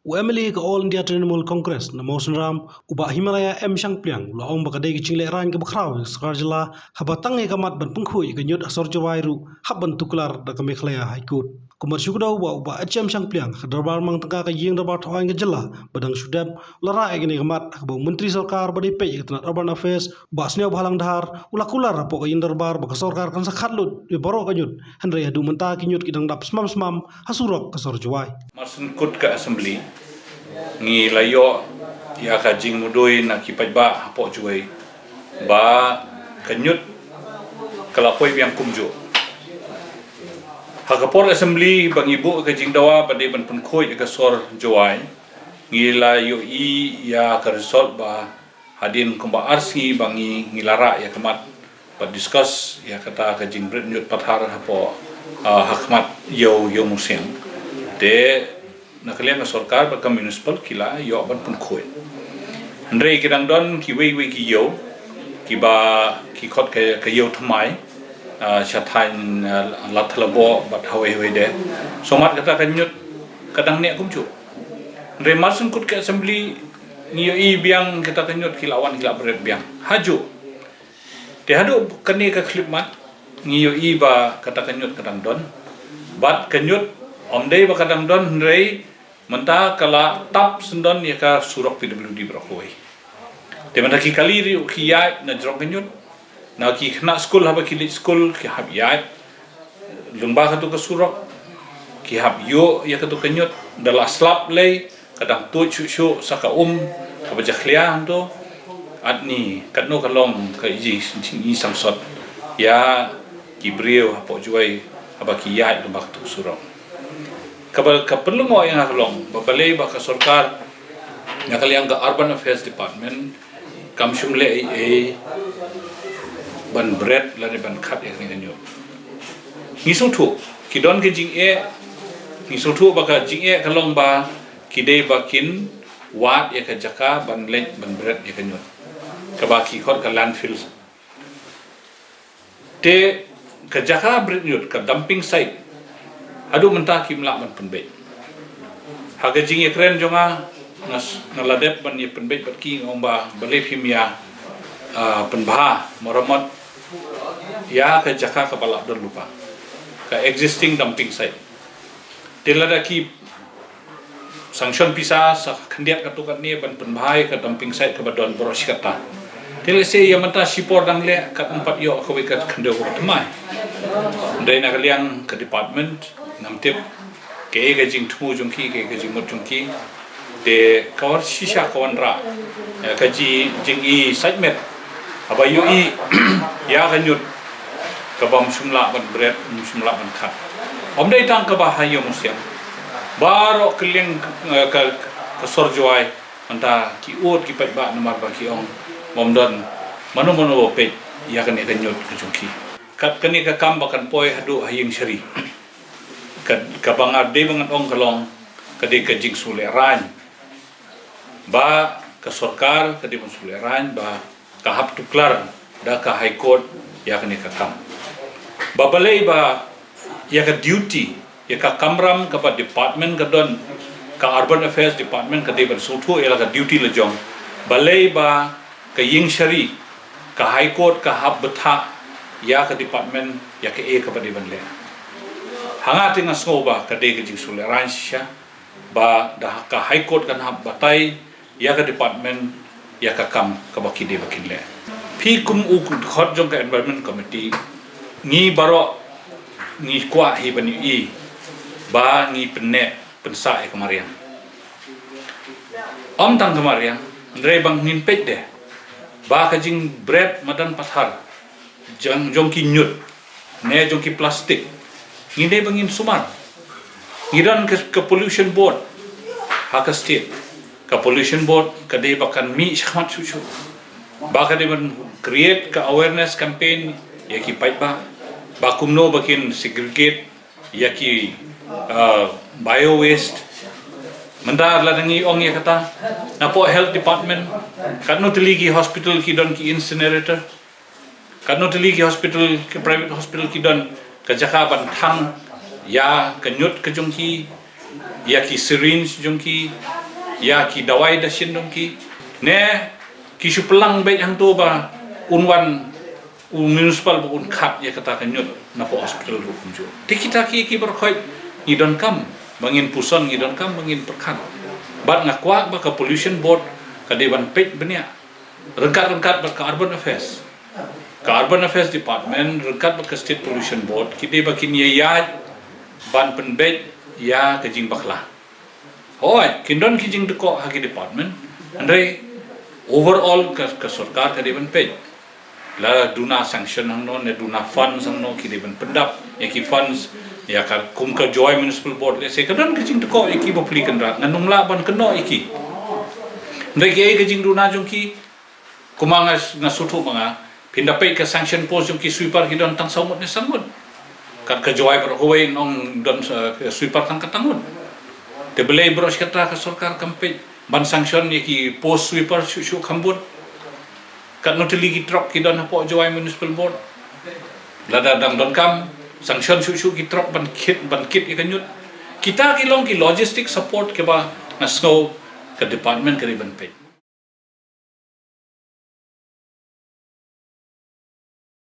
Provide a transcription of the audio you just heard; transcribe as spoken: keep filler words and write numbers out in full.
U MLA ka All India Trinamool Congress na Mawsynram, u Bah Himalaya M Shangpliang, u la ong ba ka dei ka jinglehrain kaba khraw ïa ka sorkar jylla, haba tang ïa ka mat ban pynkhuid ïa ka ñiut ha sor Jowai ruh hap ban tuklar da ka Meghalaya High Court. Kumba shu kdew ba u Bah H M Shangpliang ha ka dorbar mang tyngka ka ïing dorbar thaw aiñ ka jylla ba dang shu dep, u la rah ïa kane ka mat ha kaba u Myntri Sorkar ba dei peit ïa ka tnat Urban Affairs, u Bah Sniawbhalang Dhar, u la kular hapoh ka ïing dorbar ba ka sorkar kan sa khad lut ïa baroh ka ñiut, hynrei haduh mynta ki ñiut ki dang dap smam-smam ha surok ka sor Jowai. Mar shu kut ka Assembly, ngi la ïoh ïa ka jingmudui na ki paidbah hapoh Jowai ba ka ñiut ka la poi biang kumjuh. Ha ka por Assembly ba ngi buh ka jingdawa ba dei ban pynkhuid ïa ka sor Jowai, ngi la ïohi ïa ka result ba hadien kumba ar sngi ba ngi, ngi la rah ïa ka mat ba discuss ïa kata ka jingbret ñiut pathar hapoh, ah, ha khmat Ïew, Ïew Mawsiang. Te na ka liang ka sorkar bad ka municipal ki la ïoh ban pynkhuid. Hynrei ki dang don kiwei wei ki ïew kiba ki khot ka, ka ïew thymmai, ah, sha thaiñ, ah, Ladthadlaboh bad hawei hawei de. Sngewmat kata ka ñiut ka dang neh kumjuh. Hynrei mar shu kut ka Assembly ngi ïohi biang kata ka ñiut ki la wan ki la bret biang hajuh. Te haduh kane ka khyllipmat ngi ïohi ba kata ka ñiut ka dang don. Bad ka ñiut ym dei ba ka dang don, hynrei mynta ka la tap syndon ïa ka surok P W D baroh kawei. Te mynta ki kali ruh ki ïaid na jrong ka ñiut. Na ki khynnah skul haba ki leit skul ki hap ïaid lyngba katu ka surok, ki hap ïuh ïa katu ka ñiut, da la slap lei, ka dang tuid shuh shuh sa ka um kaba jakhlia hangto. Katno ka long ka jingsangsot ïa ki briew hapoh Jowai haba ki ïaid lyngba katu ka surok. Kaba ka pynlyngngoh ïa nga ka long ba balei ba ka sorkar na ka liang ka Urban Affairs Department kam shym leh ei ei ban bret lane ban khad ïa kane ka ñiut. Ngi sngewthuh ki don ka jingeh, ngi sngewthuh ba ka jingeh ka long ba ki dei ba kin wad ïa ka jaka ban leit ban bret ïa ka ñiut, kaba ki khot ka landfill. Te ka jaka bret ñiut, ka dumping site, haduh mynta kim lah ban pynbeit. Ha ka jingïakren jong nga, nga s-, nga la dep ban ïa pynbeit bad ki, nga ong ba balei phim ïa, ah, pynbha maramot ïa ka jaka kaba lah don lypa, ka existing dumping site. Te lada ki sanction pisa sa khyndiat katto katne ban pynbha ïa ka dumping site kaba don baroh shi katta, te lehse ïa mynta shipor dang leh, kat ym pat ïoh kawei ka khyndew kaba thymmai. Hynrei na ka liang ka department ngam tip kaei ka jingthmu jong ki, kaei ka jingmut jong ki. Te ka wan shisha ka wanrah ïa ka ji-, jingi sait met haba ïohi ïa ka ñiut kaba ym shym lah ban bret, ym shym lah ban khad. Ym dei tang kaba ha Ïew Mawsiang, baroh kylleng, eh, ka, ka sor Jowai mynta ki ud ki paidbah namar ba ki ong ym don mano mano ba peit ïa kane ka ñiut ka jong ki. Kat kane ka kam ba kan poi haduh ha ïing shari. Ka, kaba nga dei ba ngan ong ka long ka dei ka jingsngewlehraiñ ba ka sorkar ka dei ban sngewlehraiñ ba ka hap tuklar da ka High Court ïa kane ka kam. Ba balei ba ïa ka duty, ïa ka kamram kaba department ka don, ka Urban Affairs Department ka dei ban sngewthuh ïa la ka duty la jong. Balei ba ka ïing shari, ka High Court ka hap bthah ïa ka department ïa kaei kaba dei ban leh. Ha nga te nga sngew ba ka dei ka jingsngewlehraiñ shisha ba da ka High Court kan hap batai ïa ka department ïa ka kam kaba ki dei ba kin leh. Phi kum u dkhot jong ka Environment Committee, ngi baroh ngi kwah hi ban ïohi ba ngi pynneh pynsah ïa ka mariang. Ym tang ka mariang, hynrei ba ngin peit de ba ka jingbret madan pathar jong, jong ki ñiut ne jong ki plastik, ngi dei ba ngin sumar. Ngi don ka, ka Pollution Board ha ka state. Ka Pollution Board ka dei ba kan mih shakhmat shuh shuh, ba ka dei ban create ka awareness campaign ïa ki paidbah ba kumno ba kin segregate ïa ki, uh, bio waste. Mynta lada ngi ong ïa kata, napoh Health Department, katno tylli ki hospital ki don ki incinerator, katno tylli ki hospital, ki private hospital ki don ka jaka ban thang ïa ka ñiut ka jong ki, ïa ki syringe jong ki, ïa ki dawai dashin jong ki, ne ki shu pynlang beit hangto ba un wan u municipal ba un khot ïa kata ka ñiut na poh hospital ruh kumjuh. Te kita ki, ki baroh khoit ngi donkam ba ngin puson, ngi donkam ba ngin pyrkhat. Bad nga kwah ba ka pollution board ka dei ban peit bniah ryngkat ryngkat bad ka urban affairs. Ka urban affairs department ryngkat bad ka state pollution board ki dei ba kin ïa ïaid ban pynbeit ïa ka jingbakla. Hooid, kin don ki jingdkoh ha ki department. Hynrei overall ka, ka sorkar ka dei ban peit. La duna sanction hangno ne duna funds hangno ki dei ban pyndap ïa ki funds ïa ka kum ka Jowai Municipal Board, let's say, ka don ka jingdkoh ïa ki bapli kynrad, ngan ym lah ban kynnoh ïa ki. Hynrei ki, ïa ka jingduna jong ki, kumba nga, nga sngewthuh ma nga, phin da peit ka sanction post jong ki sweeper ki don tang saw ngut ne san ngut. Kat ka Jowai baroh kawei nong don, eh, sweeper tang kata ngut. Te balei baroh shi katta ka sorkar kam peit ban sanction ïa ki post sweeper shuh shuh kham bun. Katno tylli ki trok ki don hapoh Jowai Municipal Board. Lada dang donkam sanction shuh shuh ki trok ban kit, ban kit ïa ka ñiut. Kita ki long ki logistic support kiba nga sngew ka department ka dei ban peit.